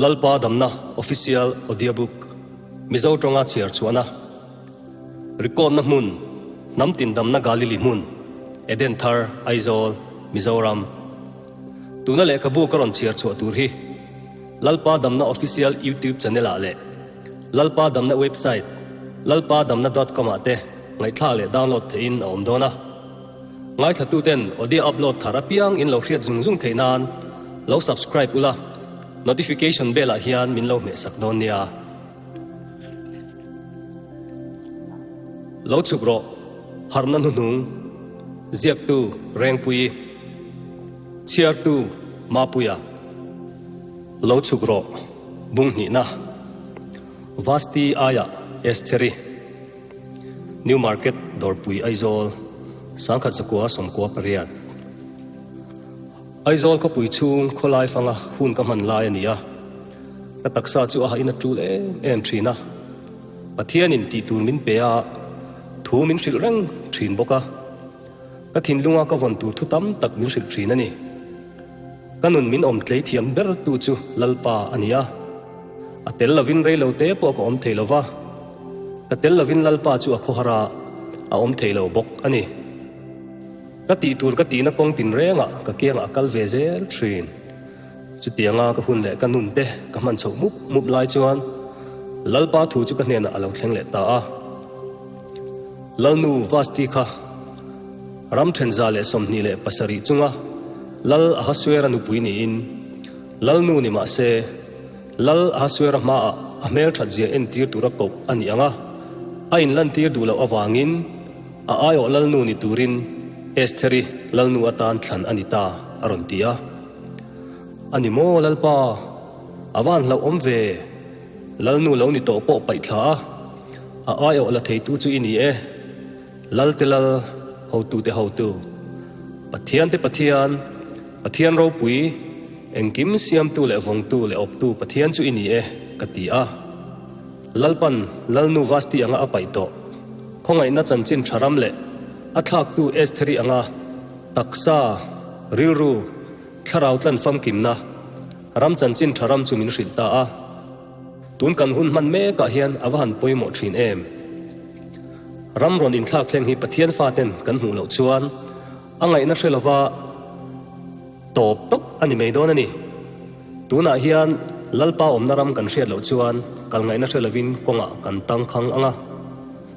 Lalpa Damna Official Audiobook Mizo tawnga chhiar chhuahna Record-na hmun Hnam tin damna Galili hmun Eden Thar Aizawl Mizoram Tuna lehkhabu ka rawn chhiar chhuah tur hi Lalpa Damna Official YouTube channel ah leh Lalpa Damna website lalpadamna dot com ah te ngaihthlak leh download theihin a awm dawn a. Ngaithlatuten audio upload thar apiang in lo hriat zung zung theih nan lo subscribe ula, notification bell ah hian min lo hmehsak dawn nia. Lo chhuk rawh, harhna hnuhnung, ziaktu Rengpuii, chhiartu Mapuia. Lo chhuk rawh, bung hnihna, Vasti aiah Estheri. New Market, Dawrpui, Aizawl, 1998 Aizawl khawpui chhung khawlai fanga hun ka hman lai a ni a, ka taksa chu a hahin a tul em em thin a, Pathianin tih tur min pe a, thu min hrilh reng thin bawk a, ka thinlunga ka vawn tur thu tam tak min hrilh thin a ni. Ka nun min awm tlei thiam ber tu chu Lalpa a ni a, a tel lovin rei lo te pawh ka awm thei lo va, ka tel lovin Lalpa chu a khawhar a, a awm thei lo bawk a ni. Ka tih tur ka tihna kawng tinrengah ka kiangah a kal ve zel thin. Chutianga ka hun leh ka nun te ka hman chhoh mup mup lai chuan Lalpa thu chu ka hnenah a lo thleng leh ta a. Lalnu Vasti kha ram thenza leh 27 chunga Lal Ahasuera nupui niin Lalnu ni mah se Lal Ahasuera hmaah a hmelthat zia entir tura koh a ni ang a, a inlantir duh loh avangin a aiawh Lalnu ni turin Estheri Lalnu atan thlan a ni ta, a rawn ti a. A ni maw Lalpa? A van hlauh awm ve. Lalnu lo ni tawh pawh paih thla a, a aiawh la theitu chu i ni e. Lal te Lal, hotu te hotu, Pathian te Pathian, Pathian ropui, engkim siamtu leh vawngtu leh awptu Pathian chu i ni e, ka ti a. Lalpan Lalnu Vasti anga a paih tawh, khawngaihna chanchin tha ram leh a thlaktu Estheri anga taksa, rilru, thlarau tlan famkimna ram chanchin tha ram chu min hrilh ta a. Tun kan hun hman mekah hian a va han pawimawh thin em? Ram rawn inthlak thleng hi Pathian faten kan hmuh loh chuan a ngaihna hre lova tawp tawp a ni mai dawn a ni. Tunah hian Lalpa awmna ram kan hriat loh chuan kal ngaihna hre lovin kawngah kan tangkhang ang a,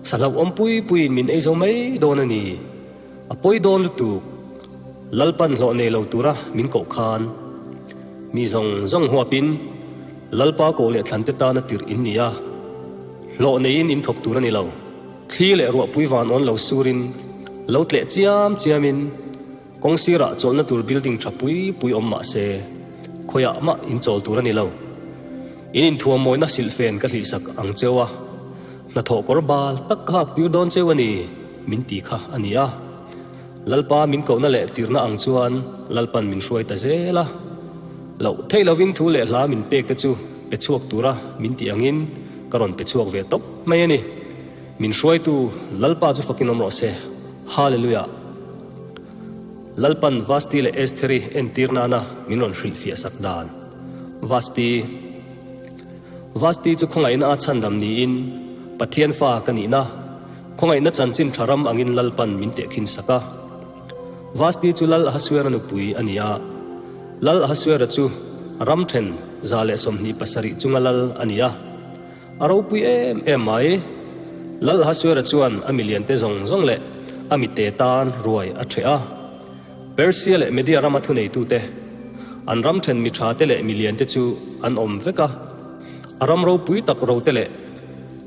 sahlauh awm pui puiin min ei zo mai dawn a ni. A pawi dawn lutuk. Lalpan hlawh nei lo tura min koh khan mi zawng zawng huapin Lalpa koh leh thlante tana tirh in ni a, hlawh neiin in thawk tur a ni lo. Thli leh ruahpui van awn lo surin lo tleh chiam chiamin kawng sirah chawlhna tur building tha pui pui awm mah se khawiah mah in chawl tur a ni lo. In inthuamawina silhfen ka hlihsak ang cheu a, hnathawh kawr bal tak ka hak tir dawn cheu a ni min ti kha a ni a. Lalpa min kohna leh tirhna ang chuan Lalpan min hruai ta zel a. Loh theih lovin thu leh hla min pek te chu pe chhuak tura min tih angin ka rawn pe chhuak ve tawp mai a ni. Min hruaitu Lalpa chu fakin awm rawh se. Hallelujah! Lalpan Vasti leh Estheri entir nana min rawn hrilhfiah sak dan. Vasti Vasti chu khawngaihna a chhandam niin Pathian fa ka nihna Khawngaihna chanchin tha ram angin Lalpan min tehkhin sak a. Vasti chu Lal Ahasuera nupui a ni a. Lal Ahasuera chu ram then 127 chunga lal a ni a. A ropui em em mai. Lal Ahasuera chuan a miliante zawng zawng leh a mite tan ruai a ṭheh a. Persia leh Media rama thuneitute, an ram then mi ṭhate leh miliante chu an awm vek a. A ram ropui tak rote leh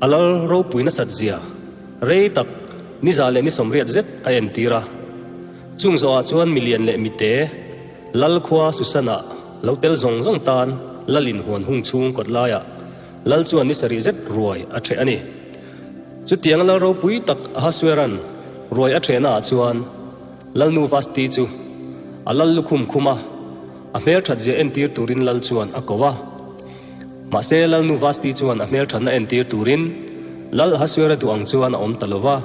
A lal ropui nasat zia rei tak niza leh ni 80 zet a entir a. Chung zawhah chuan milian leh mite lal khua Susan-ah lo tel zawng zawng tan lal inhuan hung chhung kawt laiah lal chuan ni sarih zet ruai a ṭheh a ni. Chutiang lal ropui tak Ahasueran ruai a ṭhehnaah chuan Lalnu Vasti chu a lal lukhum khum a, a hmelṭhat zia entir turin lal chuan a ko a. Mahse, Lalnu Vasti chuan a hmelṭhatna entir turin Lal Ahasuera duh ang chuan a awm ta lo va.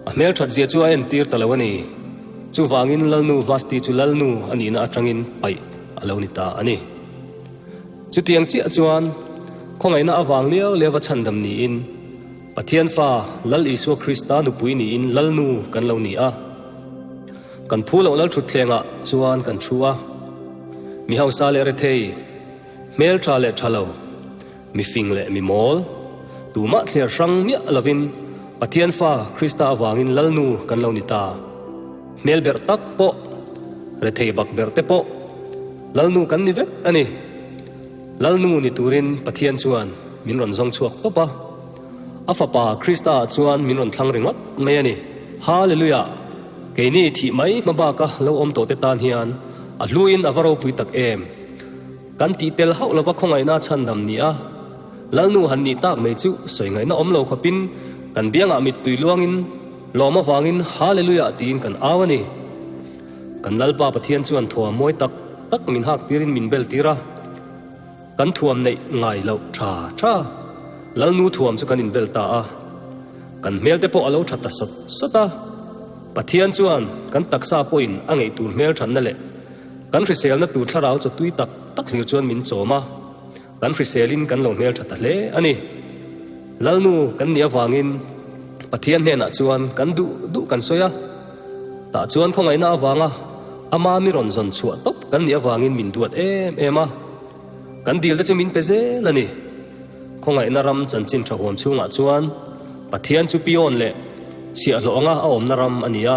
A hmelṭhat zia chu a entir ta lo a ni. Chuvangin Lalnu Vasti chu Lalnu a nihna aṭangin paih a lo ni ta a ni. Chutiang chiah chuan khawngaihna avang liau liauva chhandam niin Pathian Fa Lal Isua Krista nupui niin Lalnu kan lo ni a. Kan phu loh Lalthutthlengah chuan kan thu a. Mi hausa leh rethei, hmeltha leh tha lo, mi fing leh mi mawl, tumah thliar hrang miah lovin Pathian Fa Krista avangin Lalnu kan lo ni ta. Hmel berh tak pawh, rethei bak berh te pawh Lalnu kan ni vek a ni. Lalnu ni turin Pathian chuan min rawn zawng chhuak tawp a. A Fapa Krista ah chuan min rawn thlang ringawt mai a ni. Hallelujah! Keini thih mai hma baka lo awm tawh te tan hian a hluin a va ropui tak em! Kan tih tel hauh lova khawngaihna chhandam ni a, Lalnu han nih tak mai chu sawi ngaihna awm lo khawpin kan biangah mittui luangin lawm avangin Hallelujah tiin kan au a ni. Kan Lalpa Pathian chuan thuam mawi tak tak min hak tirin min bel tir a, kan thuam neih ngai loh tha tha Lalnu thuam chu kan inbel ta a, kan hmel te pawh a lo tha ta sawt sawt a. Pathian chuan kan taksa pawhin a ngeih tur hmel thatna leh kan hriselna tur thlarau chaw tui tak tak hlir chuan min chawm a, kan hriselin kan lo hmel tha ta hle a ni. Lalnu kan nih avangin Pathian hnenah chuan kan duh duh kan sawi a, tah chuan khawngaihna avanga ama mi rawn zawn chhuah tawp kan nih avangin min duat em em a, kan dil te chu min pe zel a ni. Khawngaihna ram chanchin tha huam chhungah chuan Pathian chu piawn leh chhiahhlawh anga a awmna ram a ni a,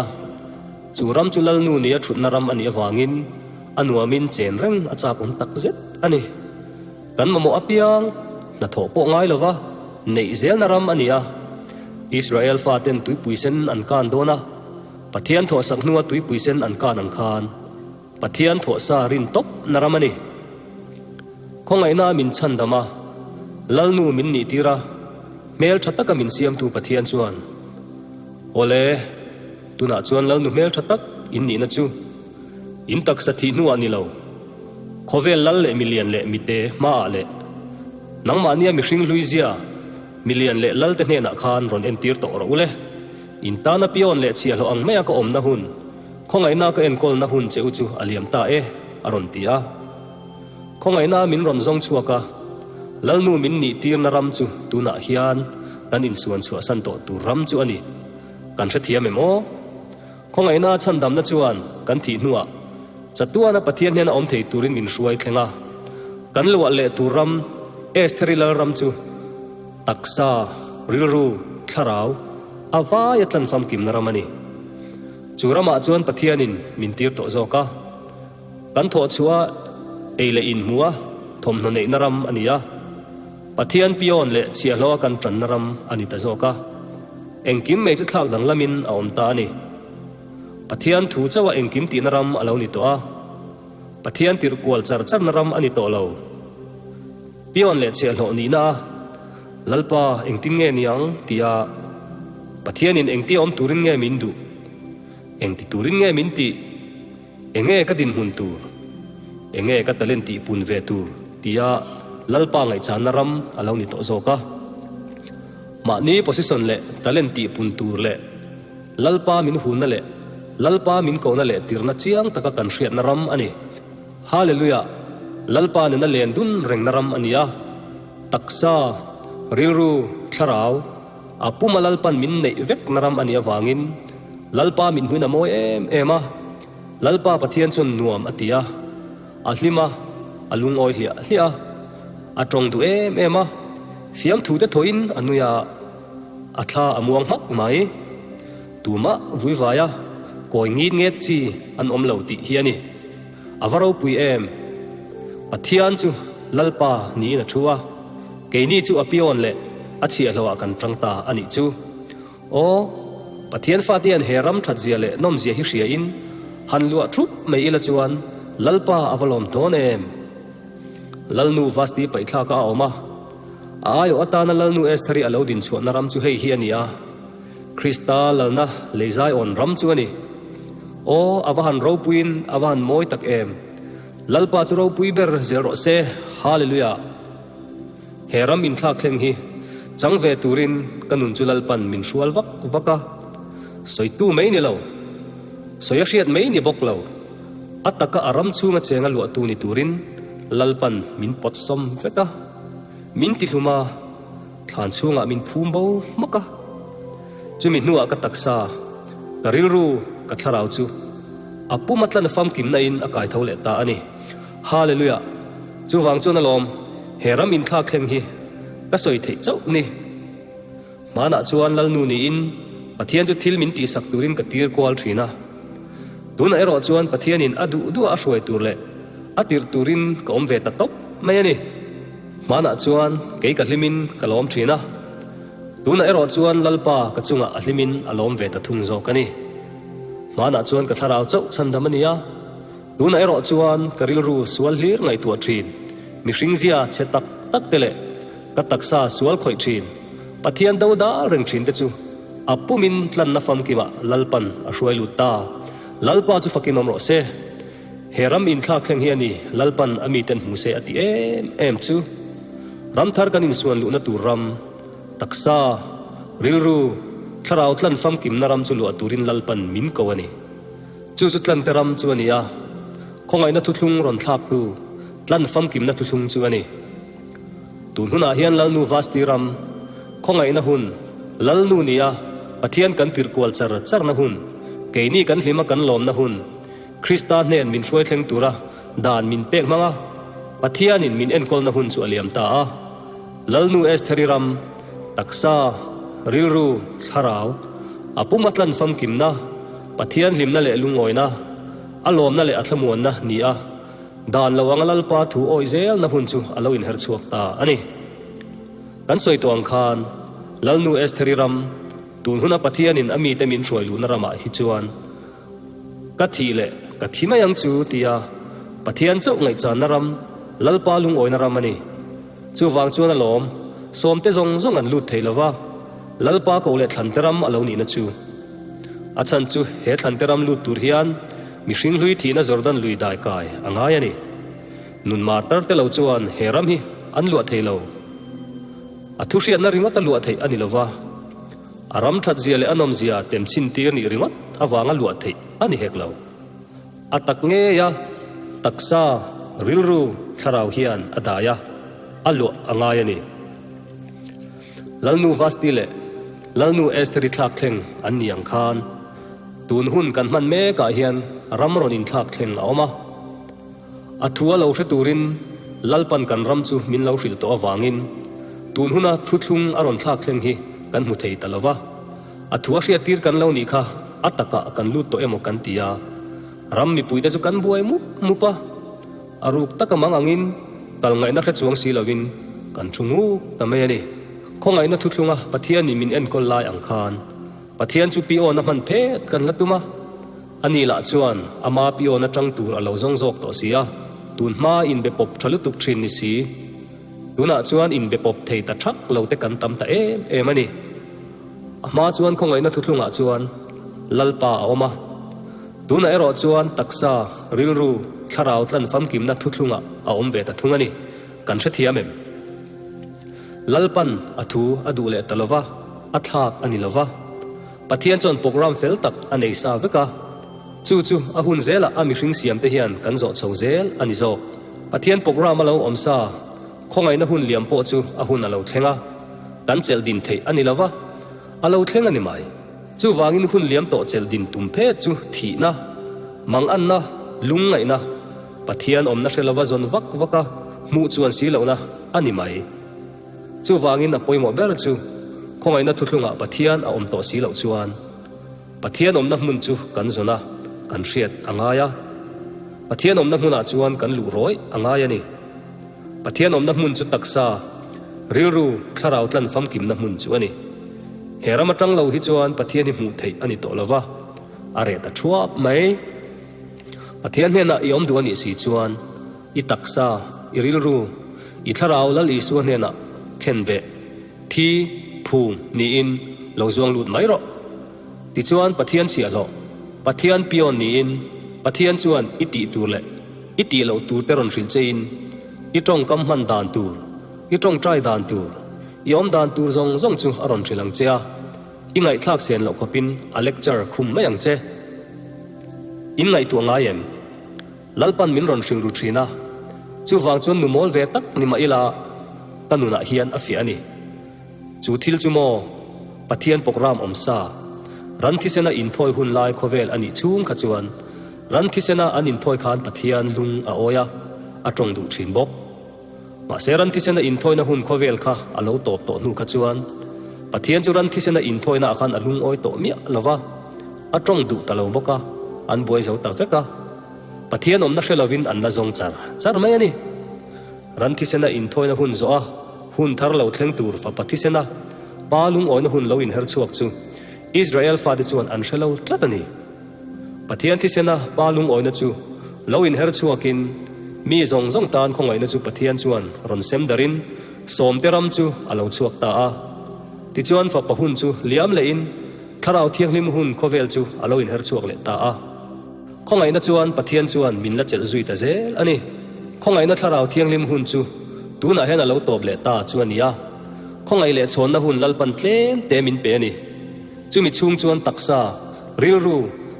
chu ram chu Lalnu nia thutna ram a nih avangin a nuamin chen reng a chak awm tak zet a ni. Kan mamawh apiang hnathawh pawh ngai lova neih zelna ram a ni a. Israel faten tuipui sen an kan dawn a, Pathian thawhsak hnua tuipui sen an kan ang khan Pathian thawhsa rin tawp na ram a ni. Khawngaihna min chhandam a, Lalnu min nih tir a, hmel tha taka min siamtu Pathian chuan, Awle, tunah chuan Lalnu hmel tha tak in nihna chu in taksa thih hnuah ni lo, khawvel lal leh milian leh mite hmaah leh nangmahnia mihring hlui zia milian leh lalte hnenah khan rawn entir tawh rawh u le. In tana piawn leh chhiahhlawh ang maia ka awmna hun, Khawngaihna ka enkawlna hun che u chu a liam ta e, a rawn ti a. Khawngaihna min rawn zawng chhuak a, Lalnu min nih tirna ram chu tunah hian kan insuan chhuahsan tawh tur ram chu a ni. Kan hrethiam em aw? Khawngaihna chhandamna chuan kan thih hnuah chatuana Pathian hnena awm thei turin min hruai thleng a. Kan luah leh tur ram, Estheri Lalram chu taksa, rilru, thlarau a vaia tlan famkimna ram a ni. Chu ramah chuan Pathianin min tir tawh zawk a, kan thawh chhuah a, ei leh in hmuh a, thawmhnaw neihna ram a ni a, Pathian piawn leh chhiahhlawh a kan tanna ram a ni ta zawk a, engkim mai chu thlak danglamin a awm ta a ni. Pathian thu chauha engkim tihna ram a lo ni tawh a, Pathian tirh kual char charna ram a ni tawh lo. Piawn leh chhiahhlawh nihna a Lalpa engtin nge niang tia Pathianin engtia awm turin nge min duh? Engti turin nge min tih? Enge ka dinhmun tur? Enge ka talent tih pun ve tur? tia Lalpa ngaihchanna ram a lo ni tawh zawk a. Mahni position leh talent tih pun tur leh Lalpa min hunna leh Lalpa min kohna leh tirna chiang taka kan hriatna ram a ni. Hallelujah! Lalpa nena len dun rengna ram a ni a. Taksa, rilru, thlarau, a puma Lalpan min neih vekna ram a nih avangin Lalpa min hmuin a mawi em em a, Lalpa Pathian chuan nuam a ti a, a hlim a, a lungawi hliah hliah a, a tawng duh em em a, fiamthu te thawhin a nui a, a thla a muang hmak mai. Tumah vuivaia kawi ngit nget chi an awm lo tih hi a ni. A va ropui em? Pathian chu Lalpa niin a thu a, keini chu a piawn leh a chhiahhlawhah kan tang ta a nih chu. Aw, Pathian fate hian he ram thatzia leh nawmzia hi hriain han luah thup mai ila chuan Lalpa a va lawm dawn em? Lalnu Vasti paihthlaka a awm a, a aiawh atana Lalnu Estheri a lo dinchhuahna ram chu hei hi a ni a. Krista lalna leizaiawn ram chu a ni. Aw, a va han ropuiin a va han mawi tak em! Lalpa chu ropui ber zel rawh se. Hallelujah! He ram inthlak thleng hi chang ve turin ka nun chu Lalpan min hrual vak vak a. Sawitu mai ni lo, sawi a hriat mai ni bawk lo. A taka a ram chhunga chenga luahtu ni turin. Lalpan min pawt sawm vek a, min tihlum a, thlan chhungah min phum bo hmak a. Chumi hnuah ka taksa, ka rilru, ka thlarau chu a pum a tlan famkimna in a kai tho leh ta a ni. Hallelujah! Chuvang chuan alawm he ram inthlak thleng hi ka sawi theih chauh ni. Hmanah chuan Lalnu niin Pathian chu thil min tihsak turin ka tir kual thin a. Tunah erawh chuan Pathianin a duh duha a hruai tur leh a tirh turin ka awm ve ta tawp mai a ni. Hmanah chuan kei ka hlimin ka lawm thin a. Tunah erawh chuan Lalpa ka chungah a hlimin a lawm ve ta thung zawk a ni. Hmanah chuan ka thlarau chauh chhandam a ni a. Tunah erawh chuan ka rilru sual hlir ngaihtuah thin, mihring zia chhe tak tak te leh ka taksa sual khawih thin, Pathian do dal reng thin te chu a pumin tlanna famkimah Lalpan a hruai lut ta. Lalpa chu fakin awm rawh se. He ram inthlak thleng hi a ni Lalpan a miten hmu se a ti em em chu. Ram thar kan insuan luhna tur ram, taksa, rilru, thlarau tlan famkimna ram chu luah turin Lalpan min ko a ni. Chu chu Tlante ram chu a ni a, khawngaihna thuthlung rawn thlaktu Tlan famkimna thuthlung chu a ni. Tun hunah hian Lalnu Vasti ram, khawngaihna hun, Lalnu ni a, Pathian kan tirh kual char charna hun, keini kan hlima kan lawmna hun, Krista hnen min hruai thleng tura dan min pek hmang a, Pathianin min enkawlna hun chu a liam ta a. Lalnu Estheri ram, taksa, rilru, thlarau, a pum a tlan famkimna, Pathian hlimna leh lungawina, a lawmna leh a thlamuanna ni a, dan lo anga Lalpa thu awih zelna hun chu a lo inher chhuak ta a ni. Kan sawi tawh ang khan, Lalnu Estheri ram, tun huna Pathianin a mite min hruai luhna ramah hi chuan ka thih leh ka thi mai ang chu tia Pathian chauh ngaihchanna ram, Lalpa lungawina ram a ni. Chuvang chuan a lawm, sawmte zawng zawng an lut thei lo va, Lalpa koh leh thlante ram a lo nihna chu. A chhan chu he thlante ram lut tur hian mihring hlui thihna Jordan lui dai kai a ngai a ni. Nun martar te lo chuan he ram hi an luah thei lo. A thu hriatna ringawt a luah theih a ni lo va, a ram that zia leh a nawm zia tem chhin tir nih ringawt avanga luah theih a ni hek lo. A tak ngei a, taksa, rilru, thlarau hian a dai a, a luah a ngai a ni. Lalnu Vasti leh Lalnu Estheri thlak thleng an ni ang khan, tun hun kan hman mekah hian ram rawn inthlak thleng a awm a. A thu a lo hre turin Lalpan kan ram chu min lo hrilh tawh avangin tun huna thuthlung a rawn thlak thleng hi kan hmu thei ta lo va. A thu a hriattir kan lo nih kha a takah kan lut tawh emaw kan ti a, ram mipuite chu kan buai mup mup a. A ruk taka mang angin kal ngaihna hre chuang si lovin kan thu nguk ta mai a ni. Khawngaihna thuthlunga Pathianin min enkawl lai ang khan Pathian chu piawn a hman phet kan la tum a, ani lah chuan ama piawn atang tur a lo zawng zawk tawh si a, tun hma inbe pawp tha lutuk thin ni si. Tunah chuan inbe pawp thei ta thak lo te kan tam ta em em a ni. A hma chuan khawngaihna thuthlungah chuan Lalpa a awm a. Tunah erawh chuan taksa, rilru, thlarau tlan famkimna thuthlungah a awm ve ta thung a ni. Kan hrethiam em? Lalpan a thu a duh leh ta lo va, a thlak a ni lo va. Pathian chuan program fel tak a nei sa vek a. Chu chu a hun zelah a mihring siamte hian kan zawh chho zel a ni zawk. Pathian program a lo awm sa, khawngaihna hun liam pawh chu a hun a lo thleng a, kan chelh din theih a ni lo va, a lo thleng a ni mai. Chuvangin hun liam tawh chelh din tum phet chu thihna, manganna, lungngaihna, Pathian awmna hre lova zawn vak vak a hmuh chuan si lohna a ni mai. Chuvangin a pawimawh ber chu khawngaihna thuthlungah Pathian a awm tawh si loh chuan Pathian awmna hmun chu kan zawn a, kan hriat a ngai a. Pathian awmna hmunah chuan kan luh rawih a ngai a ni. Pathian awmna hmun chu taksa, rilru, thlarau tlan famkimna hmun chu a ni. He ram atang lo hi chuan Pathian hi hmuh theih a ni tawh lova, a reh ta thuap mai. Pathian hnenah i awm duh a nih si chuan i taksa, i rilru, i thlarau Lal Isua hnenah khenbeh, thi, phum niin lo zuang lut mai rawh. Tichuan Pathian chhiahhlawh, Pathian pion niin Pathian chuan i tih tur leh i tih loh tur te rawn hrilh chein i tawngkam hman dan tur, i tawngtai dan tur, i awm dan tur zawng zawng chu a rawn hrilh ang che a, i ngaihthlak sen loh khawpin a lecture khum mai ang che. In ngaihtuah ngai em? Lalpan min rawn hrilh ru thin a. Chuvang chuan nu mawl ve tak ni mah ila ka nunah hian a fiah a ni. Chu thil chu maw Pathian programme awm sa, ran thisena inthawi hun lai khawvel a nih chhung kha chuan ran thisena an inthawi khan Pathian lung a awi a, a tawng duh thin bawk. Mahse ran thisena inthawina hun khawvel kha a lo tawp tawh hnu kha chuan Pathian chu ran thisena inthawina ah khan a lungawi tawh miah lo va, a tawng duh ta lo bawk a, an buai zo ta vek a. Pathian awmna hre lovin an la zawng char char mai a ni. Ran thisena inthawina hun zawh a, hun thar lo thleng tur fapa thisena pa lungawina hun lo inher chhuak chu Israel fate chuan an hre lo tlat a ni. Pathian thisena pa lungawina chu lo inher chhuakin mi zawng zawng tan khawngaihna chu Pathian chuan rawn sem darin sawmte ram chu a lo chhuak ta a. Tichuan fapa hun chu liam lehin Thlarau Thianghlim hun khawvel chu a lo inher chhuak leh ta a. Khawngaihna chuan Pathian chuan min la chelh zui ta zel a ni. Khawngaihna Thlarau Thianghlim hun chu tunah hian a lo tawp leh ta chu a ni a. Khawngaih leh chhawnna hun Lalpan tlem te min pe a ni. Chumi chhung chuan taksa, rilru,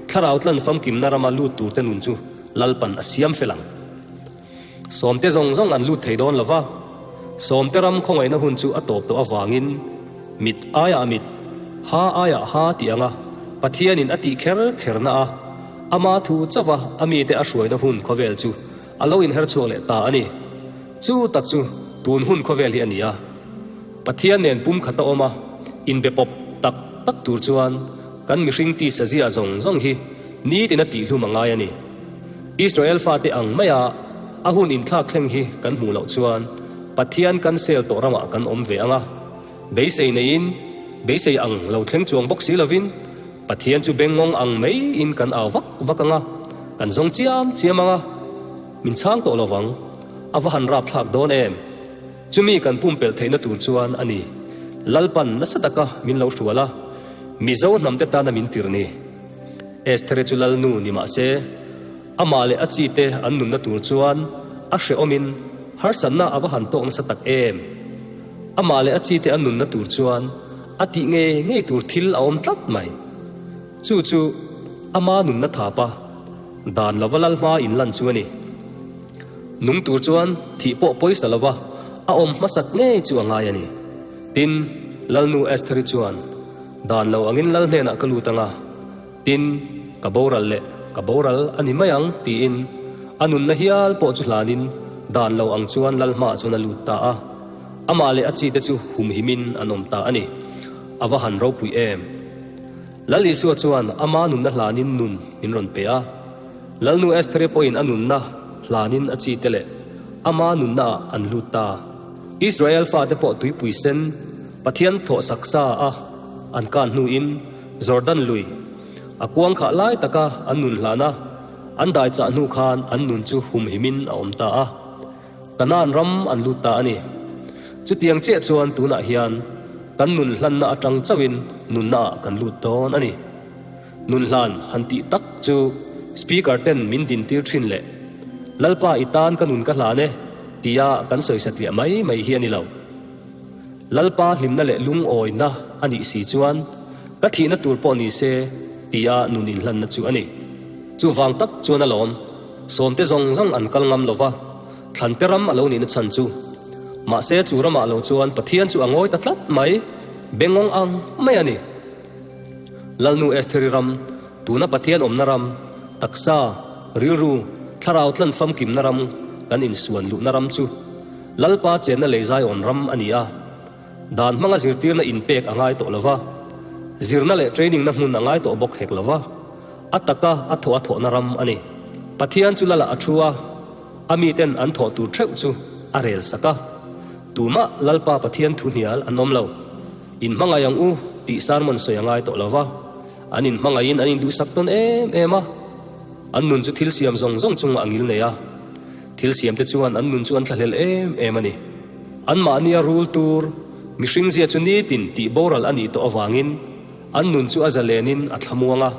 thlarau tlan famkimna rama lut turte nun chu Lalpan a siam fel ang. Sawmte zawng zawng an lut thei dawn lo va, sawmte ram khawngaihna hun chu a tawp tawh avangin mit aiah mit, ha aiah ha tih anga Pathianin a tih kher kherna a, ama thu chauha a mite a hruaina hun khawvel chu a lo inher chhuak leh ta a ni. Chu tak chu tun hun khawvel hi a ni a. Pathian nen pum khat a awm a, inbe pawp tak tak tur chuan kan mihring tisa zia zawng zawng hi nitin a tihhlum a ngai a ni. Israel fate ang maia a hun inthlak thleng hi kan hmuh loh chuan Pathian kan sel tawh ramah kan awm ve ang a, beisei neiin beisei ang lo thleng chuang bawk si lovin Pathian chu bengngawng ang maiin kan au vak vak ang a, kan zawng chiam chiam ang a, min chhang tawh lovang, a va han rapthlak dawn em? Chumi kan pumpelh theihna tur chuan a ni, Lalpan nasa taka min lo hrual a, Mizo hnamte tana min tirh ni. Esthere chu Lalnu ni mah se, amah leh a chite an nunna tur chuan a hrehawmin harsatna a va han tawk nasa tak em! Amah leh a chite an nunna tur chuan a tih ngei ngei tur thil a awm tlat mai. Chu chu ama nunna thapa dan lova lal hma inlan chu a ni. Nung tur chuan thih pawh pawisa lova a awm hmasak ngei chu a ngai a ni. Tin, Lalnu Estheri chuan, Dan lo angin lal hnenah ka lut ang a, tin, ka boral leh ka boral a ni mai ang, tiin a nunna hial pawh chu hlanin dan lo ang chuan lal hmaah chuan a lut ta a. Amah leh a chite chu humhimin an awm ta a ni. A va han ropui em! Lal Isua chuan ama nunna hlanin nun min rawn pe a. Lalnu Estheri pawhin a nunna hlanin a chite leh ama nunnaah an lut ta. Israel fate pawh tuipui sen Pathian thawhsak sa a an kan hnuin Jordan lui a kuang khah lai taka an nun hlana an dai chah hnu khan an nun chu humhimin a awm ta a. Kanaan ram an lut ta a ni. Chutiang chiah chuan tunah hian kan nun hlanna atang chauhin nunnaah kan lut dawn a ni. Nun hlan han tih tak chu Speaker ten min dintir thin leh Lalpa i tan ka nun ka hlan e tia kan sawi satliah mai mai hi a ni lo. Lalpa hlimna leh lungawina a nih si chuan ka thihna tur pawh ni se tia nun inhlanna chu a ni. Chuvang tak chuan alawm sawmte zawng zawng an kal ngam lova thlante ram a lo nihna chhan chu. Mahse chu ramah lo chuan Pathian chu a ngawi ta tlat mai, bengawng ang mai a ni. Lalnu Estheri ram, tuna Pathian awmna ram, taksa, rilru, thlarau tlan famkimna ram kan insuan luhna ram chu Lalpa chenna lei Zion ram a ni a. Dan hmanga zirtirna inpek a ngai tawh lova, zirna leh training na hmun a ngai tawh bawk hek lova, a taka a thawh a thawhna ram a ni. Pathian chu Lalah a thu a, a miten an thawh tur theuh chu a rel sak a. Tumah Lalpa Pathian thu hnial an awm lo. Inhmangaih ang u tih sermon sawi a ngai tawh lo va, an inhmangaihin an induhsak tawn em em a. An nun chu thil siam zawng zawng chungah a ngil nei a, thil siamte chuan an nun chu an thlahlel em em a ni. Anmahnia rul tur mihring zia chu nitin tih boral a nih tawh avangin an nun chu a zalenin a thlamuang a.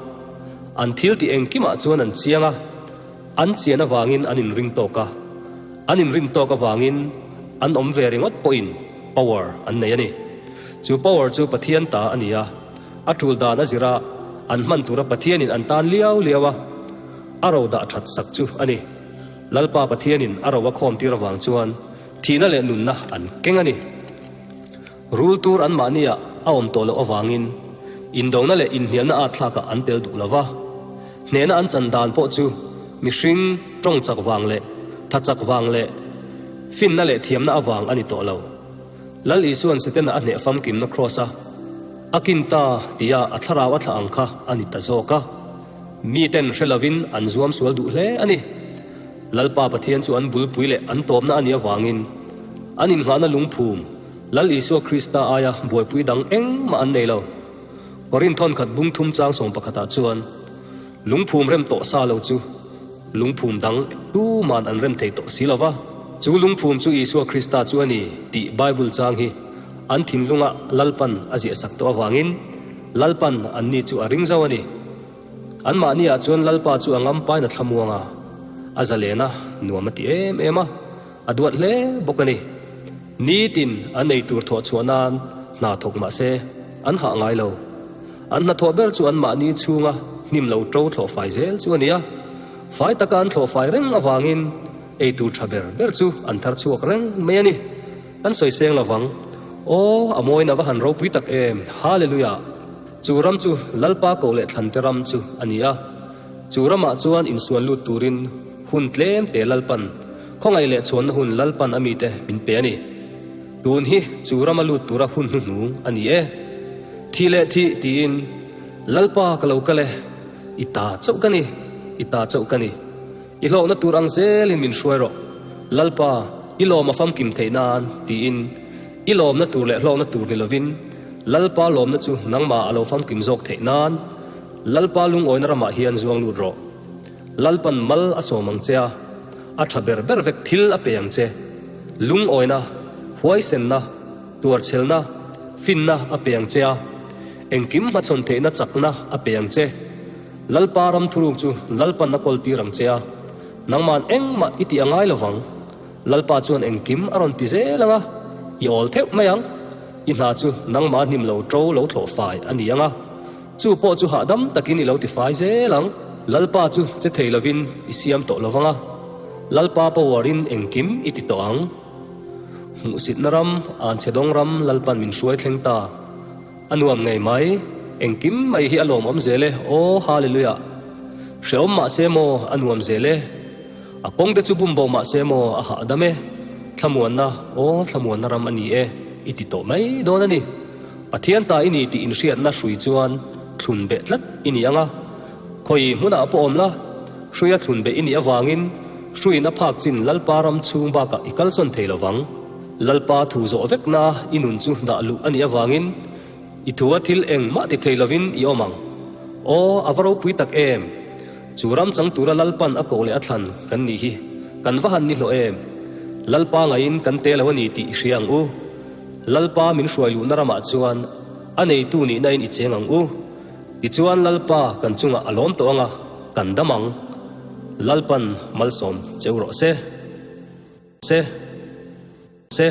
An thil tih engkimah chuan an chiang a, an chian avangin an inring tawk a, an inrin tawk avangin an awm ve ringawt pawhin power an nei a ni. Chu power chu Pathian ta a ni a, a tul dan a zir a, an hman tura Pathianin an tan liau liau a, a ro dah that sak chu a ni. Lalpa Pathianin a ro a khawmtir avang chuan thihna leh nunna an keng a ni. Rul tur anmahniah a awm tawh loh avangin indona leh inhnialna at thlakah an tel duh lo va. Hnehna an chan dan pawh chu mihring tawng chak vang leh tha chak vang leh finna leh thiamna avang a ni tawh lo. Lal Isua'n Setana a hneh famkimna kraws-a a kin ta tia a thlarau a thlah ang kha a ni ta zawk a. Miten hre lovin an zuam sual duh hle a ni. Lalpa Pathian chu an bulpui leh an tawpna a nih avangin an inngahna lungphum Lal Isua Krista aia buaipui dang engmah an nei lo. Korin thawnkhat bung thum chang sawm pakhatah chuan lungphum rem tawh sa lo chu lungphum dang tuman an rem thei tawh si lo va, chu lungphum chu Isua Krista chu a ni tih Bible chang hi an thinlunga Lalpan a ziahsak tawh avangin Lalpan anni chu a ring zo a ni. Anmahniah chuan Lalpa chu a ngampain a thlamuang a, a zalen a, nuam a ti em em a, a duat hle bawk a ni. Nitin an ei tur thawh chhuah nan hna thawk mah se, an hah ngai lo. An hnathawh ber chu anmahni chhunga hnim lo ṭo thlawh fai zel chu a ni a. Fai taka an thlawh fai reng avangin ei tur ṭha ber ber chu an thar chhuak reng mai a ni. Kan sawi seng lo vang. Aw, a mawiin a va han ropui tak em! Hallelujah! Chu ram chu Lalpa koh leh thlante ram chu a ni a. Chu ramah chuan insual lut turin hun tlem te Lalpan, khawngaih leh chhuanna hun Lalpan a mite min pe a ni. Tun hi chu rama lut tura hun hnuhnung a ni e. Thih leh thih tiin, Lalpa ka lo kal e, i ta chauh ka ni, i ta chauh ka ni. I hlawkna tur ang zelin min hruai rawh, Lalpa, i lawm a famkim theih nan, tiin i lawmna tur leh hlawkna tur ni lovin, Lalpa lawmna chu nangmah a lo famkim zawk theih nan, Lalpa lungawina ramah hian zuang lut rawh. Lalpan mal a sawm ang che a, a tha ber ber vek thil a pe ang che. Lungawina, huaisenna, tuarchhelna, finna a pe ang che a, engkim hmachhawn theihna chakna a pe ang che. Lalpa ram thuruk chu Lalpan a kawl tir ang che a, nangman engmah i tih a ngai lovang. Lalpa chuan engkim a rawn ti zel ang a, i awl theuh mai ang. I hna chu nangmah hnim lo ṭo lo thlawh fai a ni ang a, chu pawh chu hahdam takin i lo ti fai zel ang. Lalpa chu che thei lovin i siam tawh lovang a, Lalpa power-in engkim i ti tawh ang. Hmuhsitna ram, Anchhedawng ram Lalpan min hruai thleng ta. A nuam ngei mai, engkim mai hi a lawmawm zel e, aw Hallelujah! Hrehawm mah se maw a nuam zel e, a kawng te chu bum bo mah se maw a hahdam e, thlamuanna, aw thlamuanna ram a ni e, i ti tawh mai dawn a ni. Pathian ta i ni tih inhriatna hrui chuan thlun beh tlat i ni ang a, khawi hmunah pawh awm la, hruia thlun beh i nih avangin hruiin a phak chin Lalpa ram chhung bakah i kalsawn thei lovang. Lalpa thu zawh vekna i nun chu dah luh a nih avangin i thua thil engmah ti thei lovin i awm ang. Aw, a va ropui tak em! Chu ram chang tura Lalpan a koh leh a thlan kan nih hi kan va han ni hlawh em! Lalpa ngaiin kan te lo a ni tih i hria ang u. Lalpa min hruai luhna ramah chuan a neitu nihna in i cheng ang u. Tichuan Lalpa kan chungah a lawm tawh ang a, kan dam ang. Lalpan malsawm cheu rawh se. Se. Se.